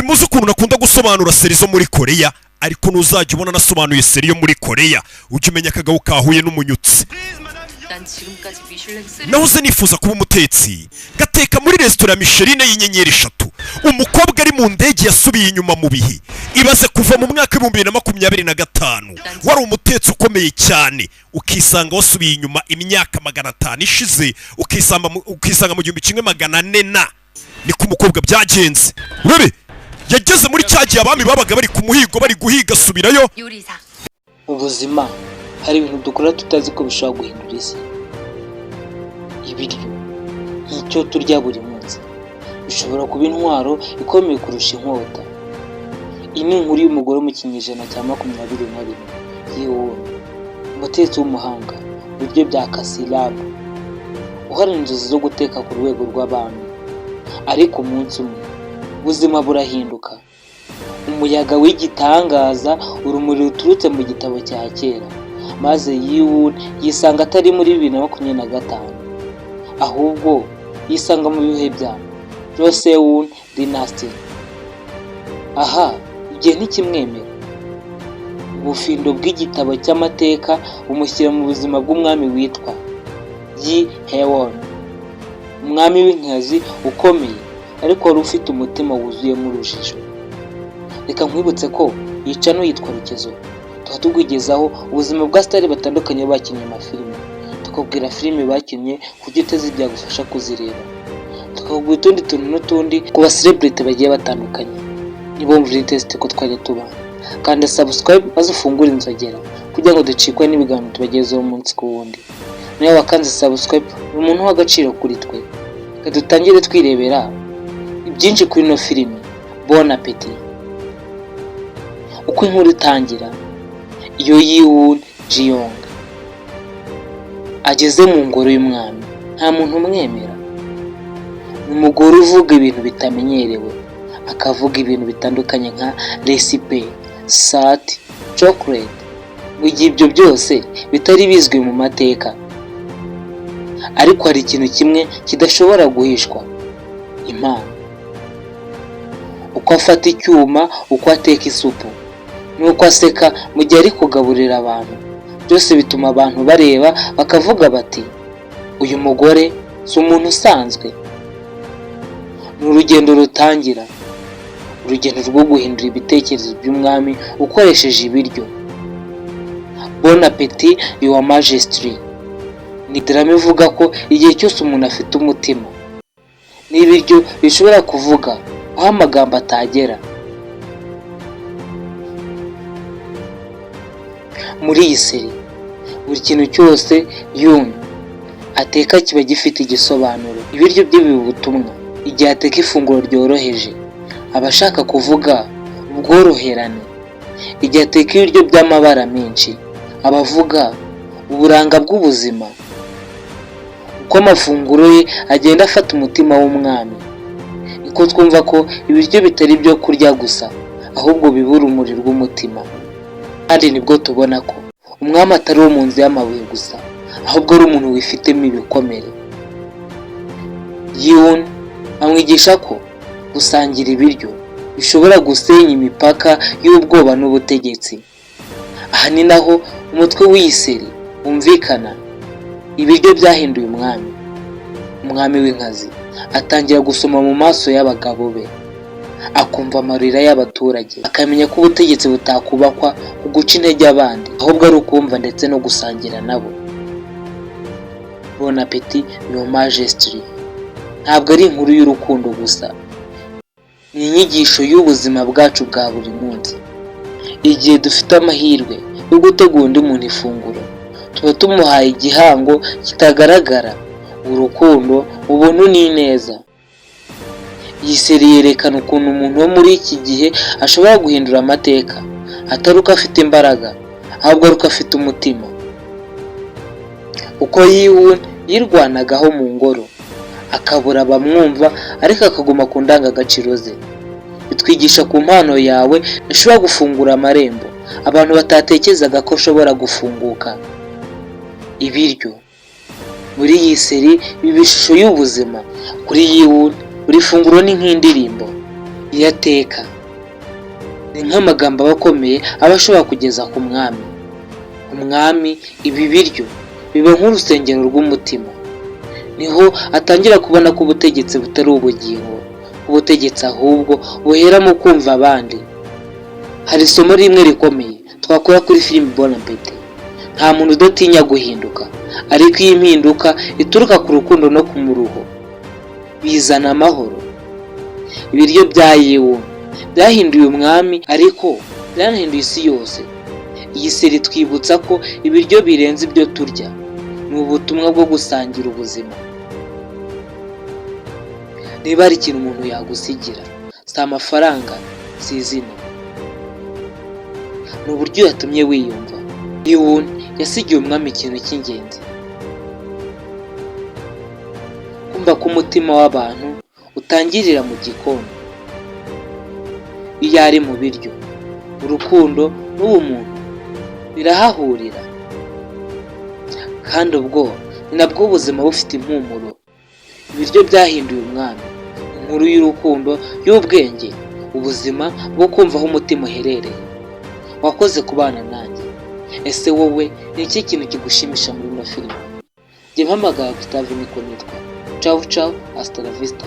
Simuzi ukuntu nakunda gusobanura série zo muri Koreya, ariko ntuzajya ubona nasobanuye série yo muri Koreya, ujye umenya akagabo kahuye n'umunyutsi. 난 지금까지 미슐랭 3 Nahoze nifuza kuba umutetsi, gateka muri resitora ya Michelin y'inyenyeri 3. Umukobwa ari mu ndege yasubiye inyuma mu bihe. Ibaze kuva mu mwaka w'2025 wari umutetsi ukomeye cyane, ukisanga wasubiye inyuma imyaka 500 ishize, ukisanga mu 1400 na niko umukobwa byagenze. Urebe, yageze muri cya gihe abami babaga bari ku muhigo, bari guhiga, asubirayo. 요리사. Mu buzima hari ibintu dukora tutazi ko bishobora guhindura isi. Ibiryo, icyo turya buri munsi, bishobora kuba intwaro ikomeye kurusha inkota. Iyi ni inkuru y'umugore wo mu kinyejana cya 21, Yi-won, umutetsi w'umuhanga mu biryo bya Kasirabu, uharanira inzozi zo guteka ku rwego rw'abami. Ariko umunsi umwe ubuzima burahinduka. Umuyaga w'igitangaza, urumuri ruturutse mu gitabo cya kera, maze Yi-won yisanga atari muri 2025, ahubwo yisanga mu bihe bya Joseon Dynasty. Aha igihe ntikimwemera. Ubufindo bw'igitabo cy'amateka bumushyira mu buzima bw'umwami witwa Yi Hewon, umwami w'inkazi ukomeye ariko wari ufite umutima wuzuyemo urujijo. Reka nkwibutse ko yica n'uyitwa Rukezo, tuba tukugezaho ubuzima bwa star batandukanye bakinnye amafilime, tukabwira filime bakinnye ku buryo uteze byagufasha kuzireba, tukakubwira utundi tuntu n'utundi ku ba celebrity bagiye batandukanye. Niba wumva interested ko twajya tubana, kanda subscribe maze ufungure inzogera kugira ngo ducikwe n'ibiganiro tubagezeho umunsi ku wundi. Niba wakanze subscribe, uri umuntu w'agaciro kuri twe. Reka dutangire twirebera ibyinshi kuri ino filime. Bon appétit! Uko inkuru itangira, iyo Yi-won Jiyong ageze mu ngoro y'umwami, nta muntu umwemera. Ni umugore uvuga ibintu bitamenyerewe, akavuga ibintu bitandukanye nka recipe, salt, chocolate, mu gihe ibyo byose bitari bizwi mu mateka. Ariko hari ikintu kimwe kidashobora guhishwa: impano. Uko afata icyuma, uko ateka isupu, n'uko aseka mu gihe ari kugaburira abantu, byose bituma abantu bareba bakavuga bati: "Uyu mugore si umuntu usanzwe." Ni urugendo rutangira, urugendo rwo guhindura ibitekerezo by'umwami ukoresheje ibiryo. Bon Appetit, Your Majesty ni drama ivuga ko igihe cyose umuntu afite umutima n'ibiryo bishobora kuvuga aho amagambo atagera. Muri iyi série, buri kintu cyose Yun ateka kiba gifite igisobanuro. Ibiryo bye biba ubutumwa. Igihe ateka ifunguro ryoroheje, aba ashaka kuvuga ubworoherane. Igihe ateka ibiryo by'amabara menshi, aba avuga uburanga bw'ubuzima. Uko amafunguro ye agenda afata umutima w'umwami, niko twumva ko ibiryo bitari ibyo kurya gusa, ahubwo biba urumuri rw'umutima. Kandi nibwo tubona ko umwami atari uwo mu nzu y'amabuye gusa, ahubwo ari umuntu wifitemo ibikomere. Yi-won amwigisha ko gusangira ibiryo bishobora gusenya imipaka y'ubwoba n'ubutegetsi. Aha ni naho umutwe w'iyi série wumvikana. Ibiryo byahinduye umwami. Umwami w'inkazi atangira gusoma mu maso y'abagabo be, akumva amarira y'abaturage, akamenya ko ubutegetsi butakubakwa ku guca intege abandi, ahubwo ari ukumva ndetse no gusangira nabo. Bon Appetit, Your Majesty ntabwo ari inkuru y'urukundo gusa, ni inyigisho y'ubuzima bwacu bwa buri munsi. Igihe dufite amahirwe yo gutegura undi muntu ifunguro, tuba tumuhaye igihango kitagaragara: urukundo, ubuntu n'ineza. Iyi série yerekana ukuntu umuntu wo muri iki gihe ashobora guhindura amateka, atari uko afite imbaraga, ahubwo ari uko afite umutima. Uko Yi-won yirwanagaho mu ngoro, akabura abamwumva, ariko akaguma ku ndangagaciro ze, bitwigisha ku mpano yawe ishobora gufungura amarembo abantu batatekerezaga ko ashobora gufunguka. Ibiryo muri iyi série biba ishusho y'ubuzima. Kuri Yi-won, buri funguro ni nk'indirimbo. Iyo ateka ni nk'amagambo aba akomeye aba ashobora kugeza ku mwami. Umwami, ibi biryo biba nk'urusengero rw'umutima. Niho atangira kubona ko ubutegetsi butari ubugingo, ubutegetsi ahubwo buhera mu kumva abandi. Hari isomo rimwe rikomeye twakura kuri filimi Bon Appétit: nta muntu udatinya guhinduka, ariko iyo impinduka ituruka ku rukundo no ku muruho, bizana amahoro. Ibiryo bya Yiwu byahinduye umwami, ariko byanahinduye isi yose. Iyi série twibutsa ko ibiryo birenze ibyo turya, ni ubutumwa bwo gusangira ubuzima. Niba hari ikintu umuntu yagusigira, si amafaranga, si izina, ni uburyo yatumye wiyumva. Yiwuni yasigiye umwami ikintu cy'ingenzi: kumva ko umutima w'abantu utangirira mu gikoni. Iyo ari mu biryo, urukundo n'ubumuntu birahahurira, kandi ubwo ni nabwo ubuzima bufite impumuro. Ibiryo byahinduye umwami, inkuru y'urukundo, y'ubwenge, ubuzima bwo kumva aho umutima uherereye. Wakoze kubana nanjye. Ese wowe ni iki kintu kigushimisha muri ino filime? Njye mpamagara Gustave, niko nitwa. Ciao ciao, hasta la vista.